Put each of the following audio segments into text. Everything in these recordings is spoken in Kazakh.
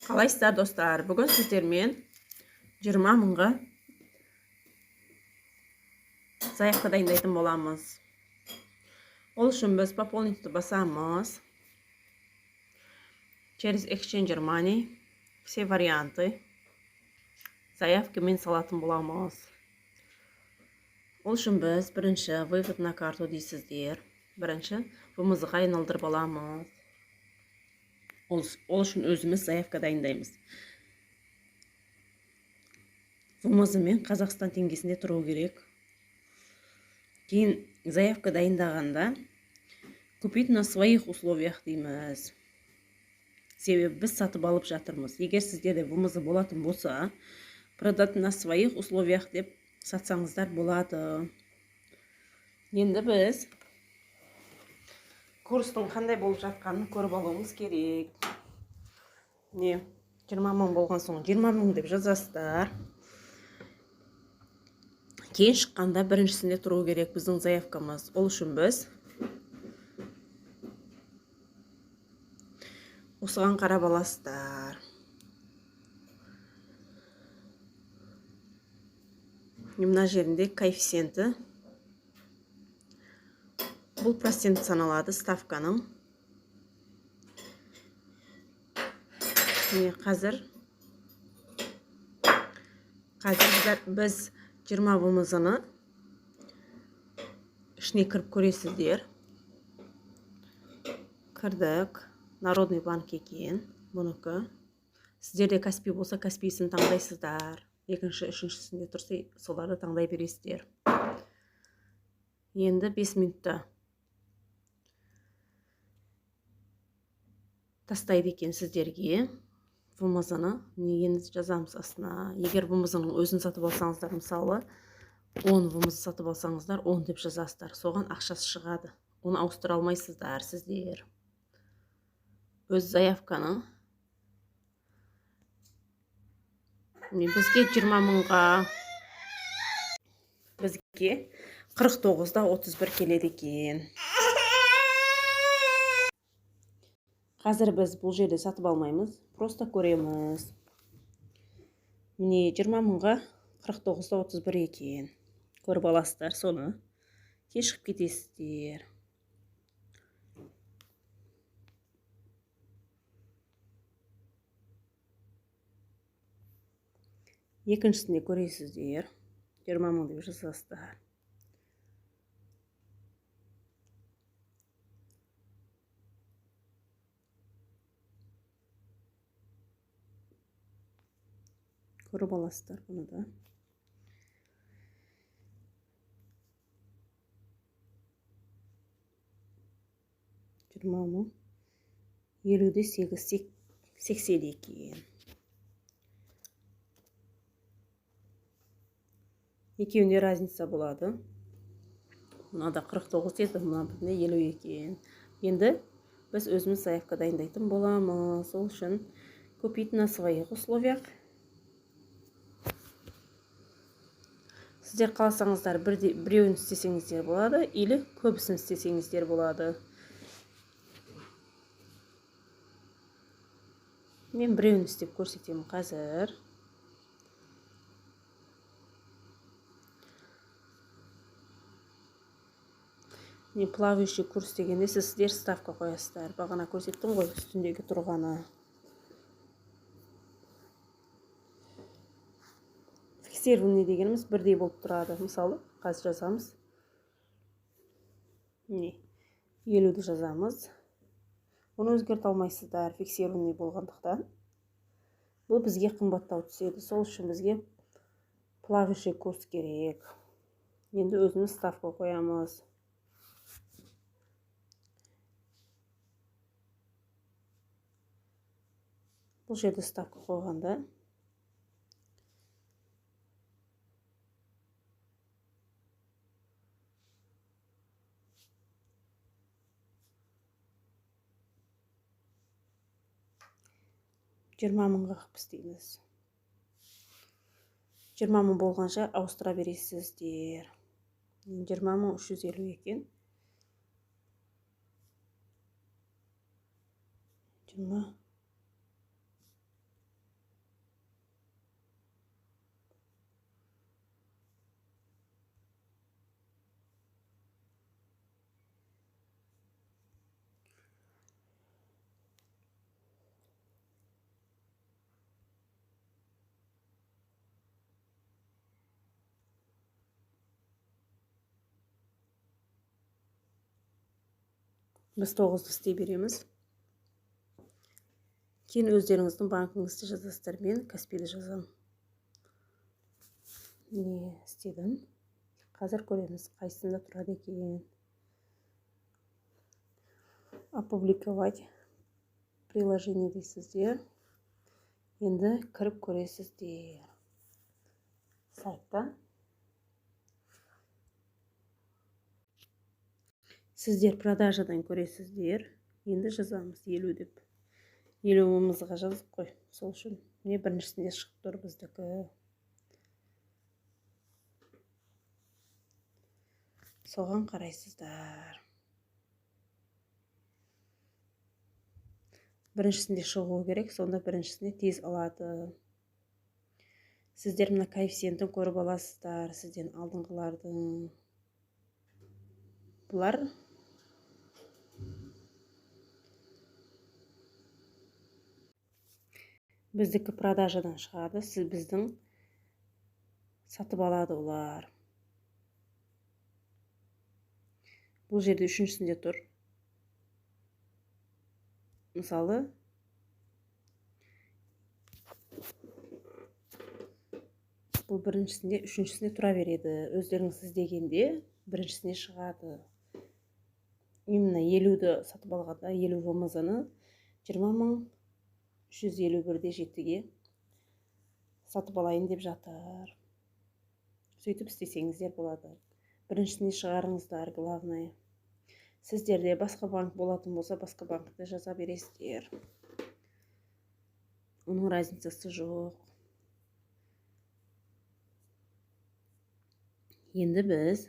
Қалайсыздар, достар? Бүгін сіздермен 20 мыңға заявка дайындайтын боламыз. Ол үшін біз пополнить басамыз. Через Exchanger Money все варианты. Заявкамен салатын боламыз. Ол үшін біз бірінші вывод на карту дейсіздер. Бірінші WMZ-ға айналдырып аламыз. Ол үшін өзіміз заявка дайындаймыз. WMZ мен Қазақстан теңгесінде тұру керек. Кейін заявка дайындағанда купить на своих условиях дейміз. Себебі біз сатып алып жатырмыз. Егер сіздерде WMZ болатын болса, продать на своих условиях деп сатсаңыздар болады. Енді біз курстың қандай болып жатқанын көріп алуымыз керек. Не, 20 мың болған соң 20 мың деп жазасыздар. Кейін шыққанда біріншісінде тұру керек біздің заявкамыз. Ол үшін біз осыған қарап аласыздар. Мына жерінде коэффициенті, бұл процент саналады ставканың. Міне, қазір біз 20 WMZ-ны ішіне кіріп көресіздер. Кірдік. Народный банк екен бұнікі. Сіздерде Каспи болса, Касписін таңдайсыздар. Екінші, үшіншісінде тұрса, соларды таңдай бересіздер. Енді 5 минутта тастайды екен сіздерге WMZ-ны. Енді жазамыз астына. Егер WMZ-ның өзін сатып алсаңыздар, мысалы, 10 WMZ сатып алсаңыздар, 10 деп жазасыздар. Соған ақшасы шығады. Оны ауыстыра алмайсыздар сіздер. Өз заявканы бізге 20 мыңға бізге 49-да 31 келеді екен. Қазір біз бұл жерде сатып алмаймыз, просто көреміз. Міне, 20 мыңға 49-да 31 екен. Көріп аласыздар соны. Кейін шығып кетесіздер. Екіншісінде көресіздер. 20 мың деп жазасыздар. Көріп аласыздар бұны да. 20 мың 50-де 8 80 екен. Екеуінде разница болады. Мынада 49 деді, мына бірінде 50 екен. Енді біз өзіміз заявка дайындайтын боламыз. Ол үшін купить на своих условиях. Сіздер қаласаңыздар, біреуін істесеңіздер болады или көбісін істесеңіздер болады. Мен біреуін істеп көрсетемін қазір. Не, плавающий курс дегенде сіздер ставка қоясыздар. Бағана көрсеттім ғой үстіндегі тұрғаны. Фиксированный дегеніміз бірдей болып тұрады. Мысалы, қазір жазамыз. Міне, 50-ді жазамыз. Оны өзгерте алмайсыздар, фиксированный болғандықтан. Бұл бізге қымбаттау түседі. Сол үшін бізге плавающий курс керек. Енді өзіміз ставка қоямыз. Бұл жерде ставка қойғанда 20 мыңға қылып істейміз. 20 мың болғанша ауыстыра бересіздер. 20 350 екен. 20. Біз 9-ды істей береміз. Кейін өздеріңіздің банкіңізді жазасыздар. Мен Каспийді жазамын. Не істедім? Қазір көреміз, қайсысында тұрады екен. Опубликовать приложение дейсіздер. Енді кіріп көресіздер сайтта. Сіздер продажадан көресіздер. Енді жазамыз 50 деп. 50 ВМЗ-ға жаздық қой. Сол үшін міне біріншісінде шығып тұр біздікі. Соған қарайсыздар. Біріншісінде шығу керек, сонда біріншісінде тез алады. Сіздер мына коэффициентін көріп аласыздар, сізден алдыңғылардың. Бұлар біздікі продажадан шығады, сіз біздің сатып алады олар. Бұл жерде үшіншісінде тұр. Мысалы, бұл біріншісінде, үшіншісінде тұра береді. Өздеріңіз іздегенде біріншісіне шығады. Именно 50-ді сатып алғанда 50 ВМЗ-ны 20 351,7-ге сатып алайын деп жатыр. Сөйтіп істесеңіздер болады. Біріншісіне шығарыңыздар, главное. Сіздерде басқа банк болатын болса, басқа банкті жаза бересіздер. Оның разницасы жоқ. Енді біз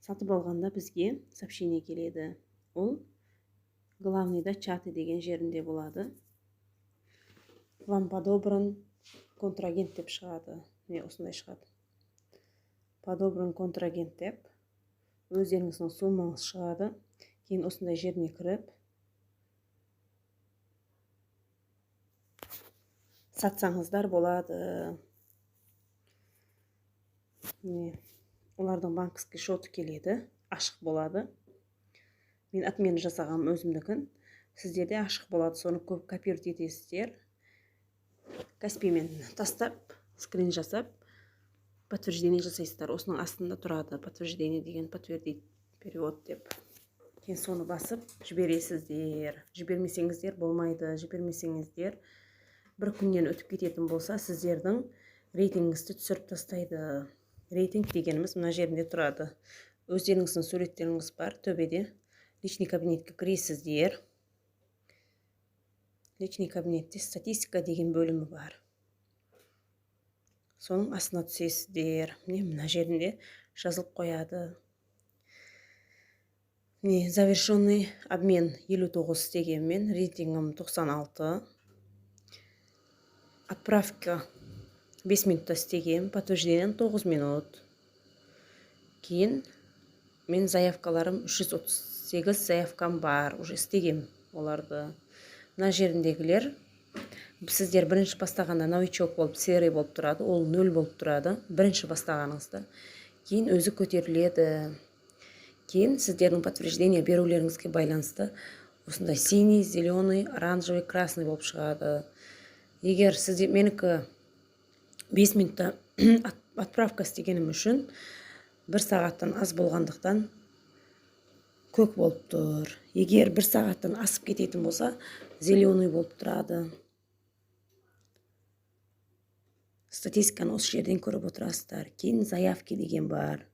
сатып алғанда бізге сообщение келеді. Ол главныйда чаты деген жерінде болады. Вам подобран контрагент деп шығады. Міне, осындай шығады. Подобран контрагент деп өздеріңіздің суммаңыз шығады. Кейін осындай жеріне кіріп сатсаңыздар болады. Міне, олардың банковский счеты келеді, ашық болады. Мен отмена жасағанмын өзімдікін. Сіздерде ашық болады, соны көп копировать етесіздер. Каспиймен тастап, скрин жасап, подтверждение жасайсыздар. Осының астында тұрады подтверждение деген, подтвердить перевод деп. Кейін соны басып жібересіздер. Жібермесеңіздер болмайды. Жібермесеңіздер, бір күннен өтіп кететін болса, сіздердің рейтингіңізді түсіріп тастайды. Рейтинг дегеніміз мына жерінде тұрады. Өздеріңіздің суреттеріңіз бар төбеде. Личный кабинетке кіресіздер. Личный кабинетте статистика деген бөлімі бар. Соның астына түсесіздер. Міне, мына жерінде жазылып қояды. Міне, завершенный обмен 59 істегенмен, рейтингім 96. Отправка 5 минутта істегем, подтверждение 9 минут. Кейін мен заявкаларым, 338 заявкам бар, уже істегем оларды. Мына жеріндегілер, сіздер бірінші бастағанда новичок болып, серый болып тұрады, ол нөл болып тұрады бірінші бастағаныңызда. Кейін өзі көтеріледі. Кейін сіздердің подтверждение берулеріңізге байланысты осындай синий, зеленый, оранжевый, красный болып шығады. Егер сізде, менікі 5 минутта отправка істегенім үшін, бір сағаттан аз болғандықтан, көк болып тұр. Егер бір сағаттан асып кететін болса, зеленый болып тұрады. Статистиканы осы жерден көріп отырасыздар. Кейін заявки деген бар,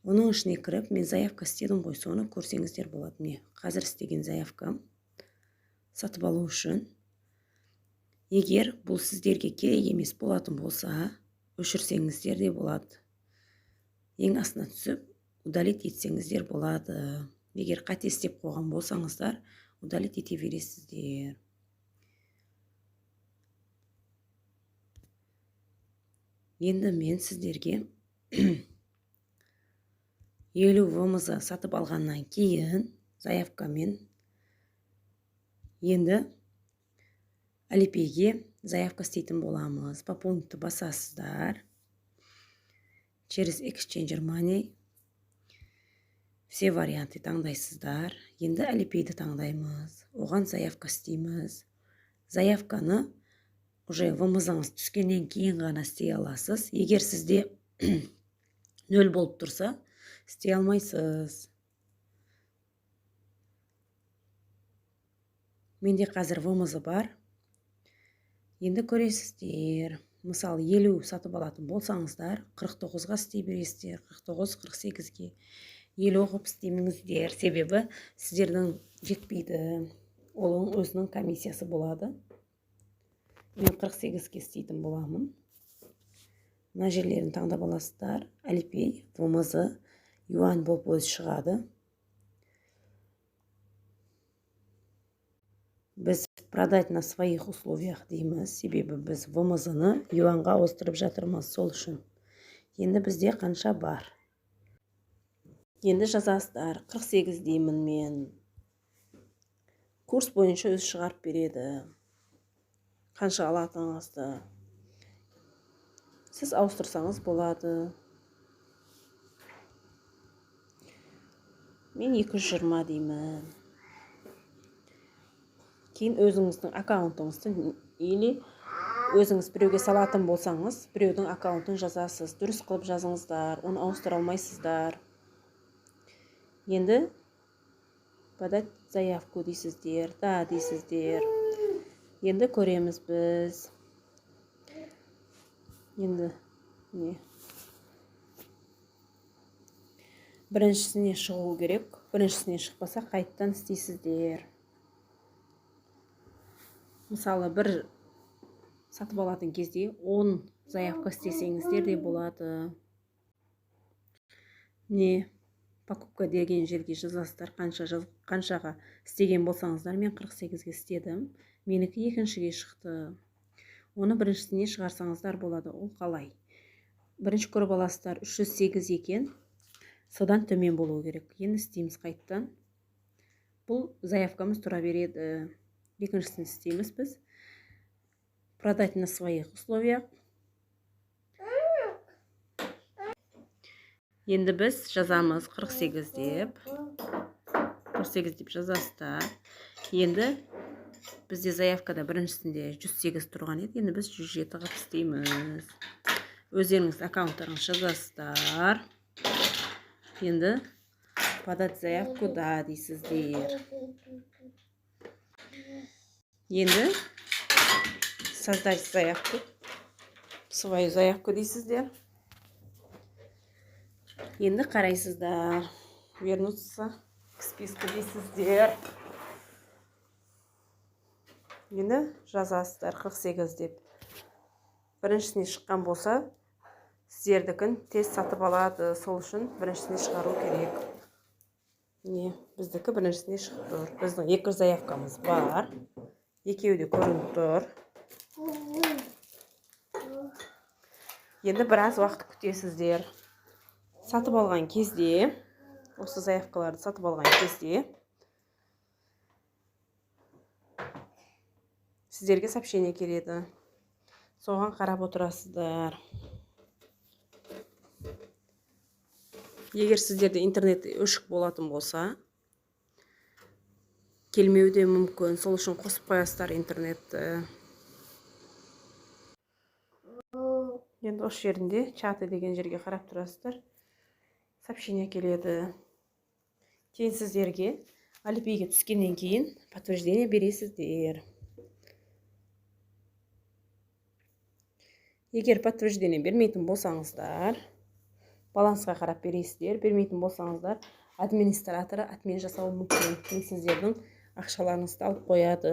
оның ішіне кіріп, мен заявка істедім ғой, соны көрсеңіздер болады. Міне, қазір істеген заявкам сатып алу үшін. Егер бұл сіздерге керек емес болатын болса, өшірсеңіздер де болады. Ең астына түсіп, удалить етсеңіздер болады. Егер қате істеп қойған болсаңыздар, удалить ете бересіздер. Енді мен сіздерге 50 ВМЗ сатып алғаннан кейін заявкамен енді Алипейге заявка істейтін боламыз. Пополнитті басасыздар. Через Exchanger Money, все варианты таңдайсыздар. Енді Alipay'ді таңдаймыз, оған заявка істейміз. Заявканы уже WMZ-ыңыз түскеннен кейін ғана істей аласыз. Егер сізде нөл болып тұрса, істей алмайсыз. Менде қазір WMZ бар. Енді көресіздер, мысалы, 50 сатып алатын болсаңыздар, 49-ға істей бересіздер, 49, 48-ге, 50 қылып істемеңіздер, себебі сіздердің жетпейді, оның өзінің комиссиясы болады. Мен 48-ге істейтін боламын. Мына жерлерін таңдап аласыздар. Alipay, WMZ, юань болып өзі шығады. Біз «продать на своих условиях» дейміз, себебі біз WMZ-ны юаньға ауыстырып жатырмыз, сол үшін. Енді бізде қанша бар? Енді жазасыздар, 48 деймін мен. Курс бойынша өзі шығарып береді қанша алатыныңызды. Сіз ауыстырсаңыз болады. Мен 220 деймін. Кейін өзіңіздің аккаунтыңызды или өзіңіз біреуге салатын болсаңыз, біреудің аккаунтын жазасыз. Дұрыс қылып жазыңыздар, оны ауыстыра алмайсыздар. Енді «подать заявку» дейсіздер, «да» дейсіздер. Енді көреміз біз. Енді не? Біріншісіне шығу керек. Біріншісіне шықпаса, қайттан істейсіздер. Мысалы, бір сатып алатын кезде 10 заявка істесеңіздер де болады. Не, покупка деген жерге жазасыздар, қанша қаншаға істеген болсаңыздар. Мен 48-ге істедім, менікі екіншіге шықты. Оны біріншісіне шығарсаңыздар болады. Ол қалай? Бірінші көріп аласыздар, 308 екен, содан төмен болу керек. Енді істейміз қайттан. Бұл заявкамыз тұра береді. Екіншісін істейміз біз, продать на своих условиях. Енді біз жазамыз 48 деп, 48 деп жазасыздар. Енді бізде заявкада біріншісінде 108 тұрған еді, енді біз 107 қылып істейміз. Өздеріңіз аккаунттарыңызды жазасыздар. Енді «подать заявку», «да» дейсіздер. Енді «создать заявку», «свою заявку» дейсіздер. Енді қарайсыздар, «вернуться к списку» дейсіздер. Енді жазасыздар 48 деп. Біріншісіне шыққан болса, сіздердікін тез сатып алады, сол үшін біріншісіне шығару керек. Не, біздікі біріншісіне шығып тұр. Біздің екі заявкамыз бар, екеуі де көрініп тұр. Енді біраз уақыт күтесіздер. Сатып алған кезде, осы заявкаларды сатып алған кезде сіздерге сообщение келеді, соған қарап отырасыздар. Егер сіздерде интернет өшік болатын болса, келмеуі де мүмкін, сол үшін қосып қоясыздар интернетті. Енді осы жерінде «чаты» деген жерге қарап тұрасыздар, сообщение келеді. Кейін сіздерге Alipay'ге түскеннен кейін подтверждение бересіздер. Егер подтверждение бермейтін болсаңыздар, балансқа қарап бересіздер. Бермейтін болсаңыздар, администраторы отмен жасауы мүмкін. Кейін сіздердің ақшаларыңызды алып қояды,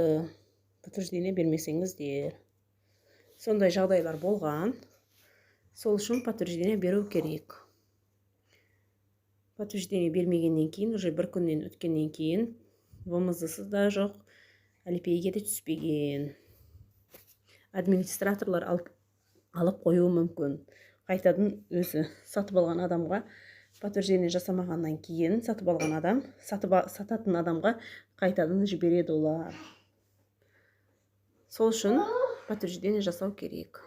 подтверждение бермесеңіздер. Сондай жағдайлар болған, сол үшін подтверждение беру керек. Подтверждение бермегеннен кейін, уже бір күннен өткеннен кейін WMZ-сы да жоқ, Alipay'ге де түспеген, администраторлар алып қоюы мүмкін. Қайтадан өзі сатып алған адамға подтверждение жасамағаннан кейін, сатып алған адам сататын адамға қайтадан жібереді олар. Сол үшін подтверждение жасау керек.